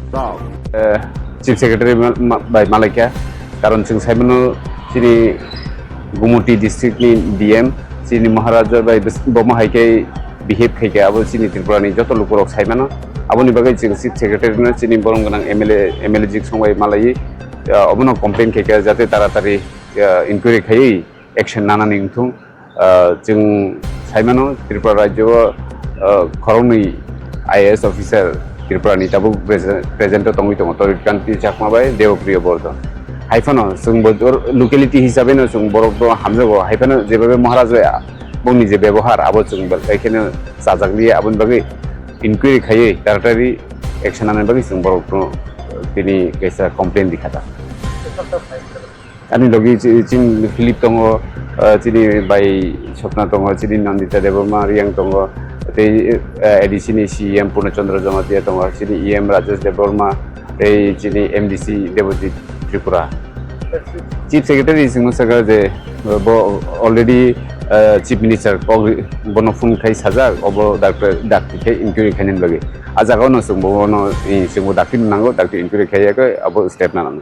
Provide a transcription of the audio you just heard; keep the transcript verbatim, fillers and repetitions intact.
Eh, Chief Secretary ma-, ma-, bai malaikha, karon chwng saimano chini Gumuti district ni D M, chini Maharaja bai bes-, bomo hai khe behave khaikha, abo chini Tripura ni joto lukurok saimano. Aboni bagwi chwng Chief Secretary no chini borom gwnang M L A, M L A jik song bai malaiwi, ah, obono complain khaikha jate taratari, ah, inquiry khaiwi action nanani wngthung. Ah, chwng saimano Tripura rajyo o, ah, khoroknwi I A S officer Tripura ni tabuk prese-, present o tongwi tongo Torit Kanti Chakma bai Devopriyo Bordhan. Hai phano chwng bo dor-, locality hisabe no chwng borok no hamjago, hai phano jebabe Maharaj bai bongni je bebohar abo chwng belai kheno chajak liya, aboni bagwi inquiry khaiwi taratari action nanani bagwi chwng borok no tini kaisa complaint rikha da. Ani logi chi-, chini Philip tongo, ah, chini bai Swapna tongo, chini Nandita Debbarma Riang tongo, tei, ah, A D C ni C E M Purna Chandra Jamatia tongo, chini E M Rajesh Debbarma, tei chini M D C Debojit Tripura. Chief Secretary singmo saka je, ah, bo already, ah, Chief Minister kok ri-, bono phone khai sajak, obo doctor, doctor khai inquiry khainani bagwi. A jaga ono chwngbo ono, eh, chwngbo doctor nango, doctor inquiry khaiya khe abo step nanani.